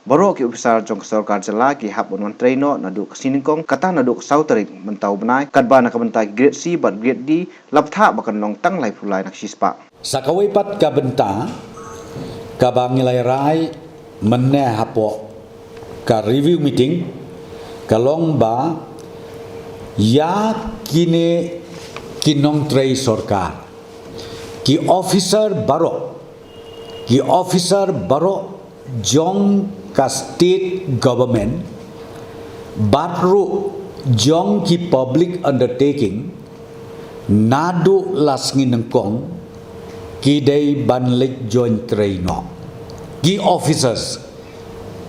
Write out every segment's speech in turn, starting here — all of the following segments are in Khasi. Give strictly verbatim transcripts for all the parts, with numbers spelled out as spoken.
Baroh ki officer jong ka sorkar jylla ki hap ban wan trei noh naduh ka sngi nyngkong, kata naduh ka saw tarik mynta u bnai, katba na ka bynta ki grade C bad grade D la bthah ba kan long tang laiphew lai na ka shispah. Sa kawei pat ka bynta kaba ngi la rai mynne hapoh ka review meeting ka long ba ïa kine ki nongtrei sorkar, ki officer baroh, ki officer baroh jong ka state government bad ruh jong ki public undertaking, naduh la sngi nyngkong ki dei ban leit join trei noh. Ki officers,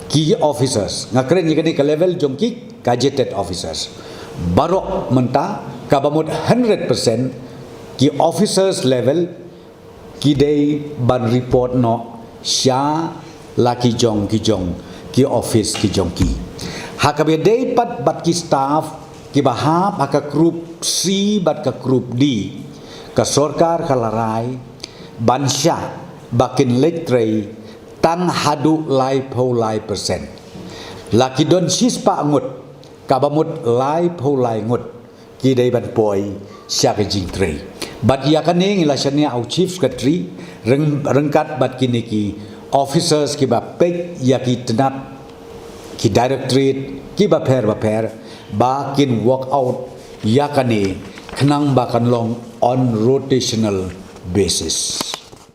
ki officers, nga kren ïa kane ka level jong ki gazetted officers baroh mynta, kaba mut hundred percent ki officers level ki dei ban report noh sha la ki jong ki jong ki office ki jong ki. Ha kaba dei pat bad ki staff kiba hap ha ka group C bad ka group D, ka sorkar ka la rai ban shah ba kin leit trei tang haduh laiphew lai percent. La ki don shispah ngut, kaba mut laiphew lai ngut ki dei ban poi sha ka jingtrei. Bad ïa kane ngi la shaniah ha u Chief Secretary ryng-, ryngkat bad kine ki officers kiba peit ïa ki tnat, ki directorate kiba pher ba pher, ba kin work out ïa kane khnang ba kan long on rotational basis.